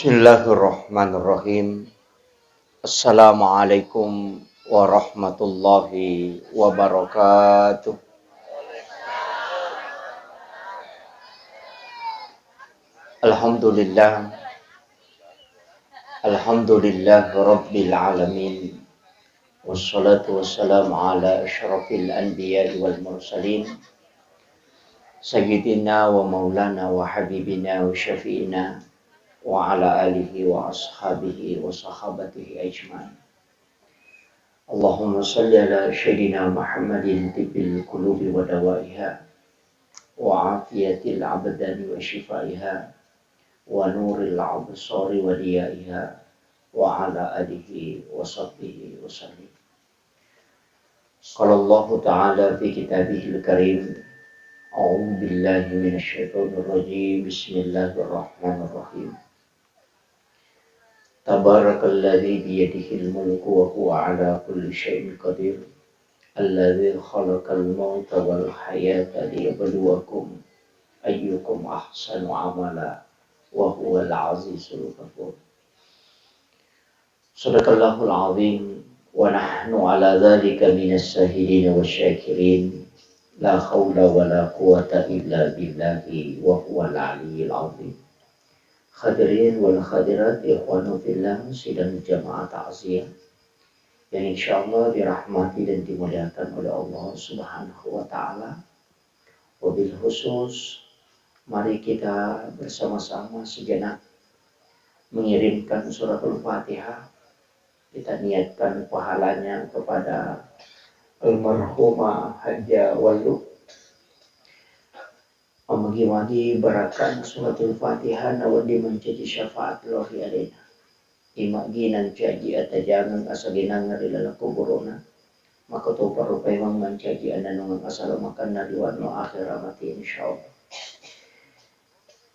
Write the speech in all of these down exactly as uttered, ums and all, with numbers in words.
Bismillahirrahmanirrahim. Assalamualaikum warahmatullahi wabarakatuh. Alhamdulillah. Alhamdulillah Rabbil Alamin. Wassalatu wassalamu ala asyrafil anbiya'i wal mursalin. Sayyidina wa maulana wa habibina wa syafi'ina wa ala alihi wa ashabihi wa sahabatihi ajma'in. Allahumma salli ala Sayyidina Muhammadin tibbil qulubi wa dawaiha, wa afiyatil abdani wa shifaiha, wa nuril absari wa diyaiha, wa ala alihi wa sahbihi wa sallim. Qala Allahu ta'ala fi kitabihil karim, a'udzu billahi minasy syaithanir rajim. Bismillahirrahmanirrahim. Tabarakalladzi biyadihil mulku wa huwa ala kulli syai'in qadir. Alladzi khalaqal mauta wal hayata liyabluwakum ayyukum ahsanu amala wa huwal azizul ghafur. Sadaqallahul azim, wa nahnu ala dzalika minas syahidin wasy syakirin. La haula wa la quwwata illa billahi wa huwal aliyyil azim. Hadirin wal hadirat, ikhwanu fillah, sidang jamaah takziah yang insyaallah dirahmati dan dimuliakan oleh Allah Subhanahu wa taala. Wabil khusus, mari kita bersama-sama sejenak mengirimkan suratul Fatihah. Kita niatkan pahalanya kepada almarhumah Hajjah Walu. Magi-magi barakkana suratul Fatihah nawedding mancaji syafaat lao ri alena. Imaggi nancaji atajangeng asagenangnga ri laleng kuburona, makkotoparo paimeng mancaji annanungeng asalamakenna ri wanua akhera mate, insyaallah.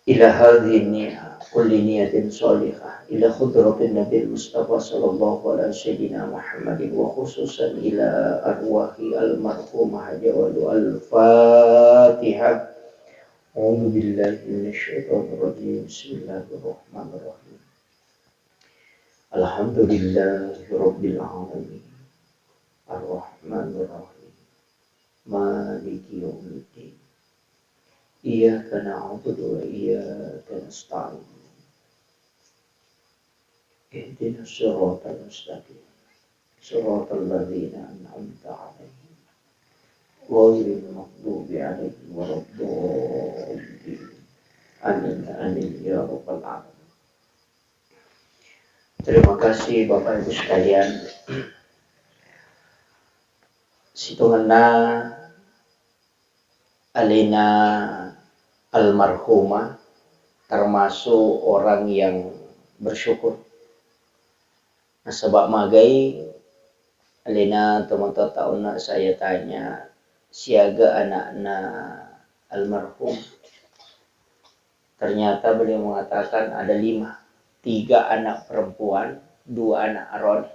Ila hadhihi niyah, kulli niyatin shalihah, ila hadratin Nabil Mustafa sallallahu ala sayyidina Muhammadin wa khususan ila arwahi almarhumah Hajjah Walu. Al-Fatihah. A'udzu billahi minasy syaithanir rajim. Bismillahirrahmanirrahim. Alhamdulillahi rabbil alamin. Arrahmanirrahim. Maliki yaumiddin. Iyyaka na'budu wa iyyaka nasta'in. Ihdinas siratal mustaqim. Siratal ladzina an'amta 'alaihim. Ghairil maghdubi 'alaihim waladdallin. Amin, amin, ya rabbal alamin. Terima kasih Bapak Ibu sekalian. Sitongenna alena almarhumah termasuk orang yang bersyukur. Nasaba magai alena tomatoatta onna saya tanya siaga anakna almarhum. Ternyata beliau mengatakan ada lima, tiga anak perempuan, dua anak aroane.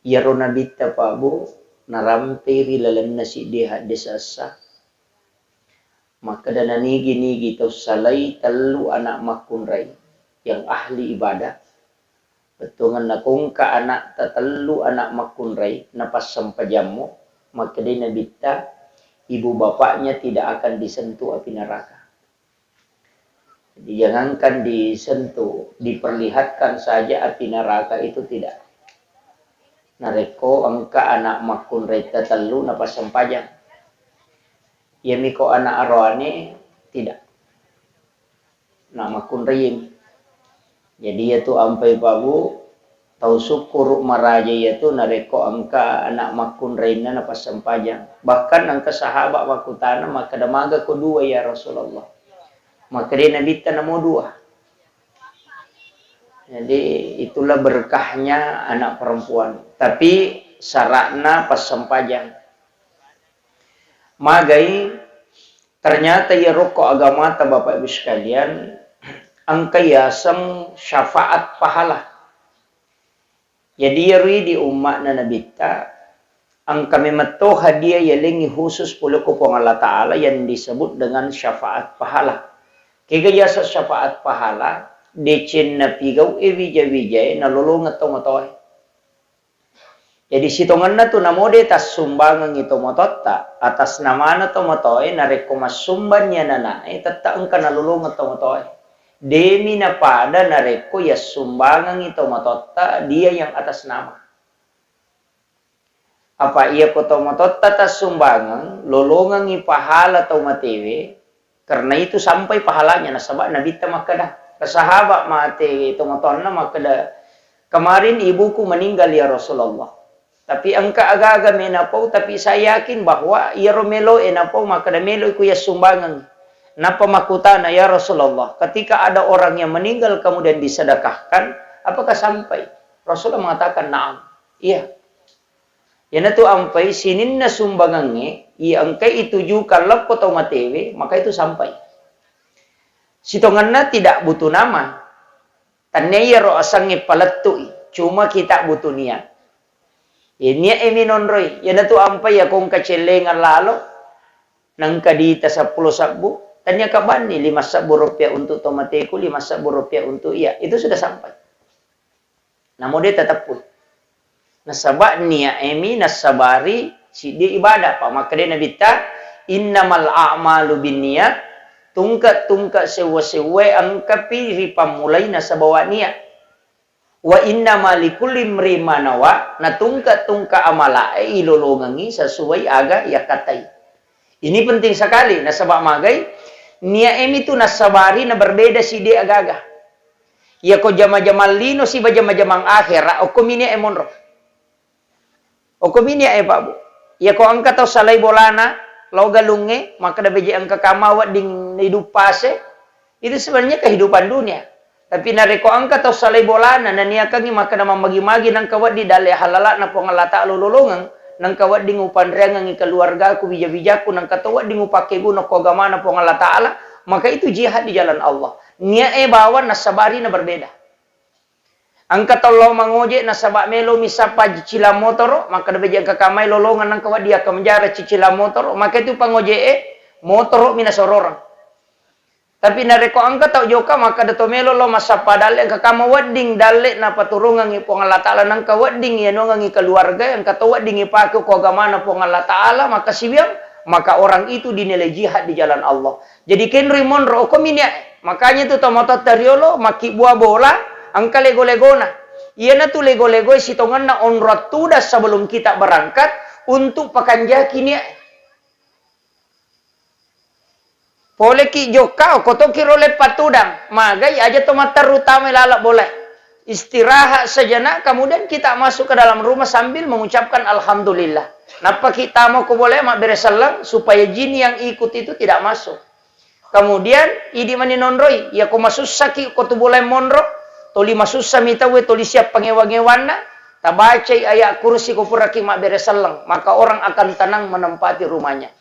Iyaro nabitta Pak Bu narampei ri lalenna siddi hadde sessa. Makkeda nanigi-nigi tau salai tellu anak makkunrai yang ahli ibadah. Bettuangenna kongka anakta tellu anak makkunrai napassempajammo, makkedai nabitta, ibu bapaknya tidak akan disentuh api neraka. Jadi, jangankan disentuh, diperlihatkan saja api neraka itu tidak. Narekko engka anak makkunrai tatellu napassempajang. Iyamiko anak aroane tidak. Nah, makkunrai. Jadi, iyatu ampai Pak Bu, tau sukkuru maraja iyatu narekko engka anak makkunrainna napassempajang. Bahkan engka sahabat makkutana, makkeda, "Magako dua, ya Rasulullah?" Makkedai Nabitta, "Namo dua." Jadi, itulah berkahnya anak perempuan. Tapi syaratna passempajang. Magai, ternyata iyaro ko agamata, Bapak Ibu sekalian, engka yaseng syafaat pahala. Jadi, iyaro di umma'na Nabitta, engka memetto hadiah yalengngi khusus pole ko Puang Allah Ta'ala yang disebut dengan syafaat pahala. Kega yaseng syafaat pahala? Decenna pigau'e wija-wijae nalolongeng tomatoae. Jadi sitongenna tu namo de tassumbangengngi tomatoatta, atas namana tomatoae, narekko massumbangni anana'e, tette engka nalolongeng tomatoae. Demi napada narekko yassumbangengngi tomatoatta dia yang atas nama. Apa iyako tomatoatta tassumbangeng, lolongengngi pahala tau matewe, karena itu sampai pahalanya, nasaba Nabitta makkeda, sahabat mate tomatoanna makkeda, "Kemarin ibuku meninggal ya Rasulullah. Tapi engka aga-aga me napau, tapi saya yakin bahwa iyaro meloe napau makkeda meloiku yassumbangeng." Nappa makkutana, "Ya Rasulullah, ketika ada orang yang meninggal kemudian disedekahkan, apakah sampai?" Rasulullah mengatakan, "Na'am." Iya. Iyanatu ampai sininna sumbangengnge, iya engkai itujukan lappo tau matewe, maka itu sampai. Sitongenna tidak butuh nama. Tannia iyaro asengnge palettu'i, cuma kita butuh niat. Iya niat e minonroi, iyanatu ampai iya kongka cellengang lalo, nengka diita seppulo sebbu, tannia kabanni lima sebbu rupiah untuk tomateku, lima sebbu rupiah untuk iya, itu sudah sampai. Namo de tateppui. Nasaba niat e mi nassabari siddi ibadah. Pa makkeda Nabitta, "Innamal a'malu binniyat." Tungke-tungke sewwa-sewwae engkapi ripammulai nasabawa niat. "Wa innama likulli imri'in ma nawa." Na tungke-tungke amalae ilolongengngi sesuai aga yakkatai. Ini penting sekali, nasaba magai niat e mi tu nassabari na berbeda siddi aga-aga. Iyako jama-jamang lino siba jama-jamang akhera, okkomi niat e monro. Okkomi niat e, Pak Bu. Iyako engka tau salai bolana, lao galungnge, makkeda beje engka kama wedding iduppase, itu sebenarnya kehidupan dunia. Tapi narekko engka tau salai bolana, naniakangngi makkeda mammagi-magi nengka wedding dalle halala'na Puang Allah Ta'ala ulolongeng, nengka wedding upanreangengngi keluargaku, bija-bijakku, nengka to wedding upakkeguna ko agamana Puang Allah Ta'ala, maka itu jihad di jalan Allah. Niat e bawang nassabari na berbeda. Engka tau lao mangoje nasaba melomi sappa cicilang motoro, makkeda beje engka kamai lolongeng nengka wedding akka menjara cicilang motoro, maka itu pangoje e motoro mi nasororeng. Tapi narekko engka tau jokka makkeda to melo lao massappa dalle, engka kama wedding dalle napaturungengngi Puang Allah Ta'ala, nengka wedding iyanongengngi keluarga, engka to wedding ipake ko agamana Puang Allah Ta'ala, maka siwiang, maka orang itu dinilai jihad di jalan Allah. Jadi kenroi monro, okkomi niat e. Makanya tu tomatoatta riolo makkibbua bola, engka lego-legona. Iyanatu lego-legoe sitongenna onrong tudang sebelum kita berangkat untuk pakanjaki niat e. Poleki jokka, okko tokki ro leppa tudang, magai aja to matteru tama laleng bolae. Istirahat sejenak, kemudian kita masuk ke dalam rumah sambil mengucapkan alhamdulillah. Nappaki tama ko bolae mabbere selleng, supaya jin yang ikut itu tidak masuk. Kemudian, idi mani nonroi, iyako masussaki ko tu bolae monro, toli masussa mi tauwe, toli siap pangewa-ngewanna, tabacai ayat kursi ko puraki mabbere selleng, maka orang akan tenang menempati rumahnya.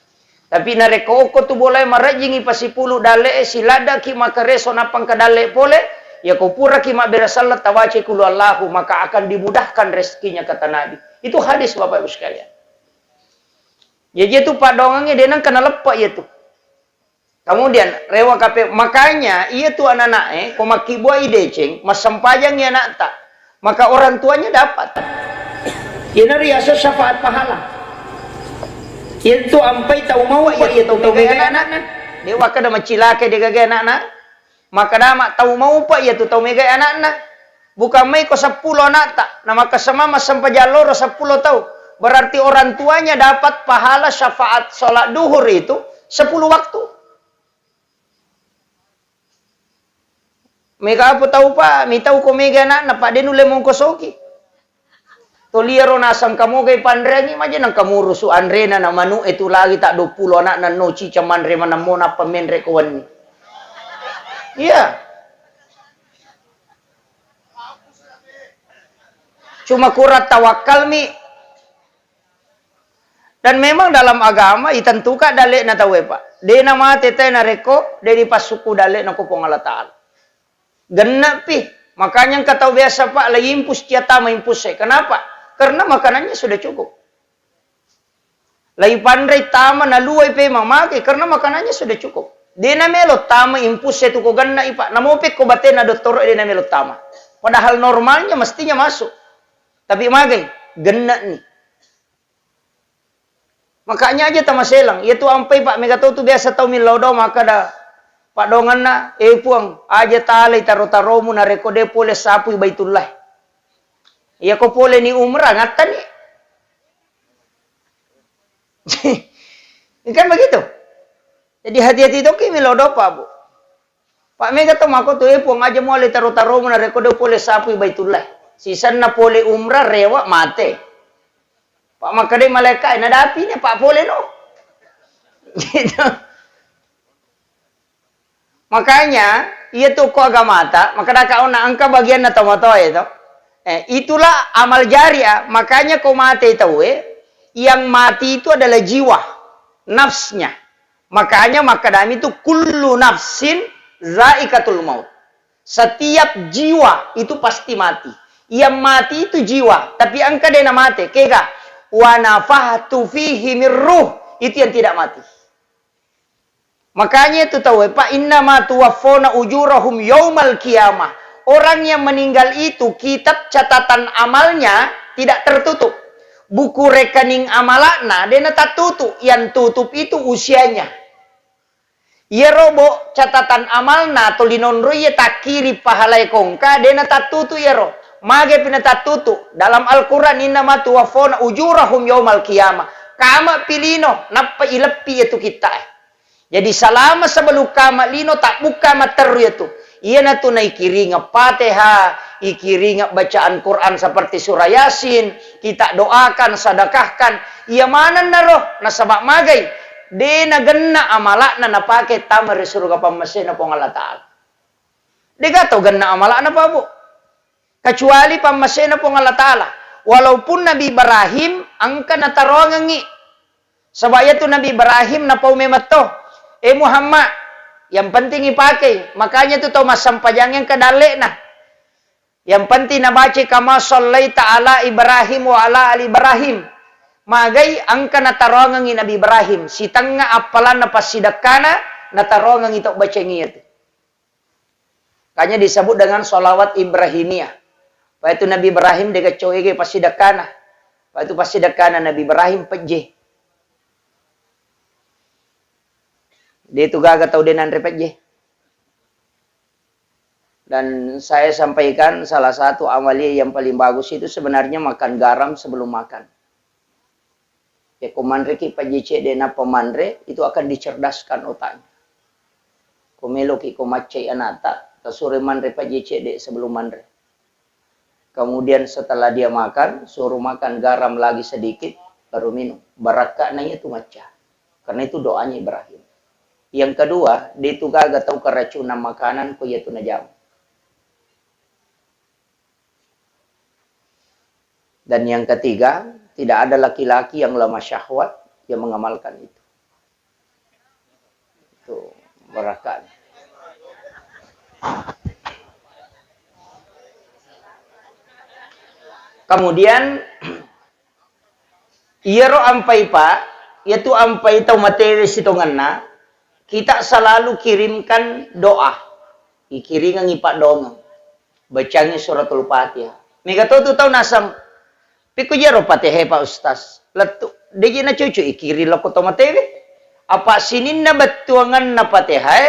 Tapi narekko okko tu bolae marejjingi pasipulu dalle'e, siladdaki makareso nappa engka dalle pole, iyako puraki mabbere selleng tawacai kulu Allahu, maka akan dimudahkan rezekinya, kata Nabi. Itu hadis, Bapak Ibu sekalian. Jaji itu paddoangengnge de nengka naleppe iya tu. Kemudian rewa kape, makanya iya tu anak-anak e, ko makkibbuai deceng, massempajangi anakta, maka orang tuanya dapat. Iyanaro riaseng syafaat pahala. Iya tu ampai tau mawa iya tau, tau megai anakna. Dewa kada macilake de gagai anakna. Maka dama tau maupa iya tu tau megai anakna. Bukan mai ko seppulo anakta, na makkasamang massempajang loro seppulo tau. Berarti orang tuanya dapat pahala syafaat sholat duhur itu sepuluh waktu. Mega apa tau pa, mitau ko mega anakna, pa de nulle mongkosoki. Toliaro naseng kamogai panreangi maja nang kamurusu anrena na manu e tu lagi tak dua puluh anakna no cica manre manammo nappa menre ko wenni. Iya. Cuma kurang tawakkalmi. Dan memang dalam agama itentukan dalle'na tauwe, Pak. De namate tae narekko de dipassukku dalle'na ko Puang Allah Ta'ala. Genne'pi. Makanya engka tau biasa, Pak, lagi impus cia tama impus e. Kenapa? Karena makanannya sudah cukup. Lagi panrei tama naluai pe mamake karena makanannya sudah cukup. De' namelo tama infus e tu ko genna i, Pak. Namopekko batena dottoro de' namelo tama. Padahal normalnya mestinya masuk. Tapi magai, genna ni. Makanya aja tamaselang. Iya tu ampai, Pak, mega to tu biasa tau millau doa makkeda, Pak, donganna, eh, Puang, aja talai taro-taromu narekko de' pole sapui Baitullah. Iya ko pole ni umrah, ngattani. Kan begitu. Jadi hati-hati tokki millau doa, Pak, Bu. Pak, mega to makko tu, eh, Puang, aja muale taro-taromu narekko de' pole sapui Baitullah. Sisenna pole umrah, rewa, mate. Pak, makkeda malaika, nadapi ni, Pak, pole no. Gitu. Makanya, iya tu ko agamata, makkeda ka onna engka bagianna tomatoa e to. Eh, itulah amal jariah. Makanya ko mate tau e, yang mati itu adalah jiwa, nafsnya. Makanya makkedami tu kullu nafsin zaikatul maut. Setiap jiwa itu pasti mati. Yang mati itu jiwa, tapi engka de' namate, kega? Wa nafakhtu fihi mir ruh, itu yang tidak mati. Makanya itu tau e, Pak, innama tuwaffawna ujurahum yaumal qiyamah. Orang yang meninggal itu kitab catatan amalnya tidak tertutup. Buku rekening amalakna de' natattutu, yang tutup itu usianya. Iyaro, Bu, catatan amalna to linonroi takkiri pahalae kongka de' natattutu iyaro. Mage pi natattutu? Dalam Al-Quran, innama tuwaffawna ujurahum yaumal qiyamah. Kama pi lino, nappa ileppi iyatu kitta e. Jadi, salama sebelum kama lino, tabbukka matteru iyatu. Iyanatu naikiringeng Fatihah, ikiringeng bacaan Quran seperti surah Yasin, kita doakan, sedekahkan. Iya manennaro, nasaba magai, de' nagenna amalakna napake tama ri suruga pammasena Puang Allah Ta'ala. De'ga tau genna amalakna, Pak, Bu. Kecuali pammasena Puang Allah Ta'ala. Walaupun Nabi Ibrahim engka nataroangengngi. Saba' iyatu Nabi Ibrahim napau memetto, "Eh Muhammad, yang penting ipakei." Makanya tu tau massampajang engka dalle'na. Yang penting nabacai kama sallaita ala Ibrahim wa ala ali Ibrahim. Magai engka nataroangengngi Nabi Ibrahim, sitengnga appalanna passidekkana nataroangengngi tau bacaing iyatu. Makanya disebut dengan sholawat Ibrahimiyah. Apa itu Nabi Ibrahim de'ga coege passidekkana. Apa itu passidekkana Nabi Ibrahim pejje. De' tu gaga tau de' nanre pejje. Dan saya sampaikan salah satu amalia yang paling bagus itu sebenarnya makan garam sebelum makan. Ya, ko manreki pejje cedde' nappa manre, itu akan dicerdaskan otaknya. Ko meloki ko maccai anata, tasuroi manre pejje cedde' sebelum manre. Kemudian setelah dia makan, suruh makan garam lagi sedikit, baru minum. Barakka'na iyatu macca. Karena itu doanya Ibrahim. Yang kedua, de' tu gaga tau keracunan makanan ko iyatu najamu. Dan yang ketiga, tidak ada laki-laki yang lemah syahwat yang mengamalkan itu. Itu barakka'na. Kemudian, iyaro ampai, Pak, iyatu ampai tau matewe sitongenna, kita selalu kirimkan doa. Ikiringengngi paddoangeng. Bacangngi suratul Fatihah. Mega to tu tau naseng, "Pekko jero Fatihah, Pak Ustaz?" Lettu, de'ji nacucu ikiring lokko to matewe. Apa sininna bettuangenna Fatihah e,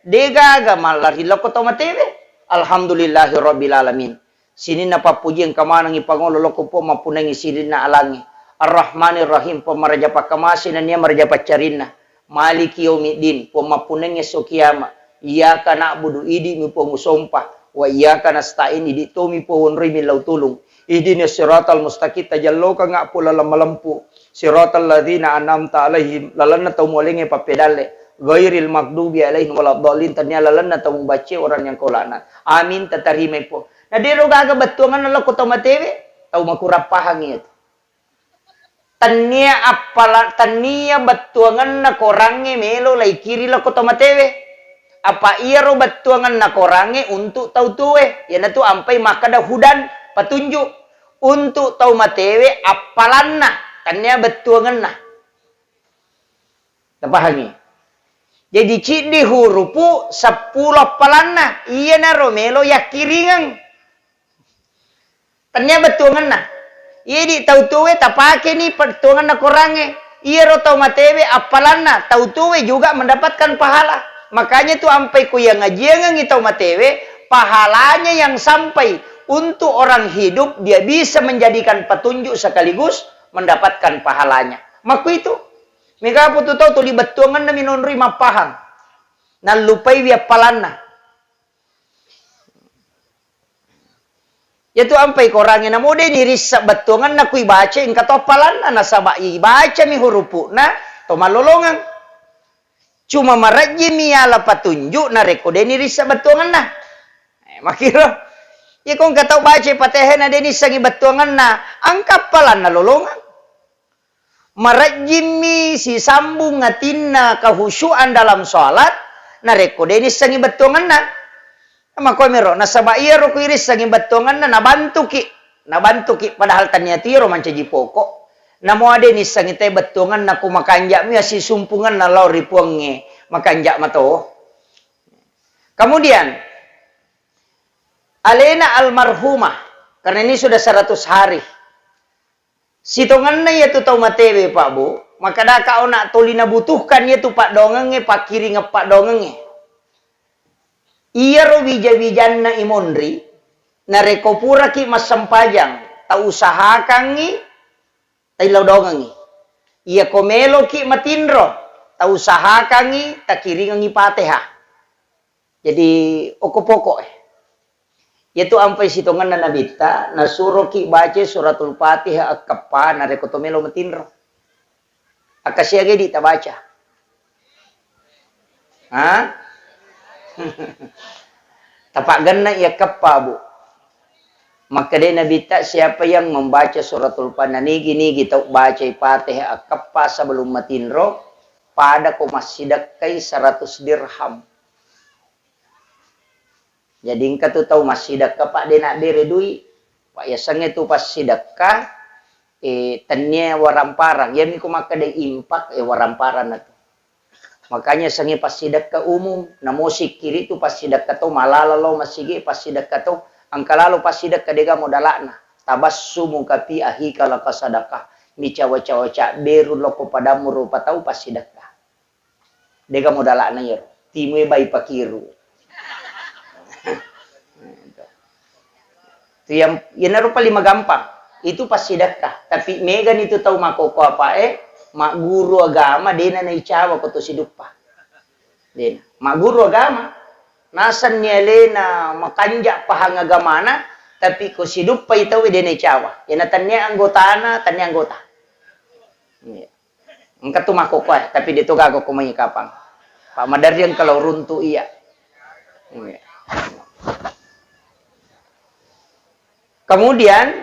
de'gaga mallari lokko to matewe. Alhamdulillahi rabbil alamin. Sininna pappuji engka manengngi pangolo lokko Puang mappunnangngi sininna alangnge. Ar-Rahmanir Rahim, Puang maraja pakkamase nennia maraja paccarinna. Maliki yaumiddin, Puang mappunnangngi esso kiama. Iyyaka na'budu, idi'mi Puang usompa. Wa iyyaka nasta'in, idi' tomi Puang wonroi millau tulung. Ihdinas siratal mustaqim, tajallokangnga' Puang laleng malempu. Siratal ladzina an'amta alaihim, lalenna tau mualengnge pappedalle. Ghairil maghdubi alaihim waladdallin, tennia lalenna tau mubacce orang yang kau laknat. Amin, tatarimai Puang. Na de'ro gaga bettuangenna lokko tau matewe, tau makurang pahang iyatu. Tennia appala-, tennia bettuangenna korangnge melo laikiri lokko tau matewe. Apa iyaro bettuangenna korangnge untuk tau tuwe, iyanatu ampai makkeda hudan, petunjuk, untuk tau matewe appalanna, tennia bettuangenna. Tapahangi? Jadi ciddi hurupu seppulo appalanna, iyanaro melo yakkiringeng. Tennia bettuangenna. Idi tau tuwe tapakeni bettuangenna Korangnge. Iyaro tau matewe appalanna, tau tuwe juga mendapatkan pahala. Makanya tu ampai ku yang ngajiangengi tau matewe, pahalanya yang sampai untuk orang hidup, dia bisa menjadikan petunjuk sekaligus mendapatkan pahalanya. Makku itu. Mega putu tau tuli bettuangenna minonroi mappahang. Nallupaiwi appalanna. Iyatu ampai Korangnge namo de' nirissa bettuangenna kui baca engka to appalanna, nasaba ibacami hurupu'na to mallolongeng. Cuma marejjimi yala patunjuk narekko de' nirissa bettuangenna. Eh, makkiro. Iyako engka tau baca Fatihah na de' nissengi bettuangenna, engka appalanna lolongeng. Marejjimmi sisambung atinna kehusyuan dalam sholat, narekko de' nissengi bettuangenna. Makkuamiro, nasaba iyaro ku irissengi bettuangenna, nabantuki. Nabantuki, padahal tania tiro mancaji pokok. Namo de' nissengi te bettuangenna ku makanja'mi assisumpungenna lao ri Puangnge, makanja' mato. Kemudian, alena almarhumah, karena ini sudah seratus hari. Sitongenna iyatu tau matewe, Pak Bu, makkadaka ona toli nabutuhkan iyatu paddoangengnge, pakkiringeng paddoangengnge. Iyaro wija-wijanna imonri, narekko puraki massempajang, tausahakangngi taillau dongengngi. Iyako meloki matinro, tausahakangngi takiringengngi Fatihah. Jadi, okko pokok e. Iyatu ampai sitongenna Nabitta, nasuroki baca suratul Fatihah akkeppa narekko to melo matinro. Akkasiaga idi tabaca. Ha? Tapaggenna iya keppa, Bu. Makkedai Nabitta, siapa yang membaca suratul Fatihah, nigi-nigi tau bacai Fatihah akkeppa sebelum matinro, pada ko massidekkai seratus dirham. Jadi engka tu tau massidekka, Pak, de' nabbere dui. Pak, yasengnge tu passidekka, eh, tennia waramparang. Iyami ko makkeda infak, eh, waramparang na tu. Makanya yasengnge passidekka umum, namo sikkiri tu passidekka to, malala lao masigi passidekka to, engka lalo passidekka de'ga modala'na. Tabassumuka fi akhika laka sadaqah. Micawa-cawa cabberu loko padammu rupa tau passidekka. De'ga modala'na iyaro. Timue bai pakiru. Tu yang, iyanaro paling magampang. Itu passidekka. Tapi megani tu tau makkokkoe, magguru agama, de'na naicawa ko to siduppa. De'na. Magguru agama. Nasenni alena makanja pahang agamana, tapi ko siduppai tau de' naicawa. Iyana tennia anggotana, tennia anggota. Iya. Engka tu makkokkoe, tapi de' to gaga ko mai kapang. Pak Madarri engka lao runtu iya. Iya. Kemudian,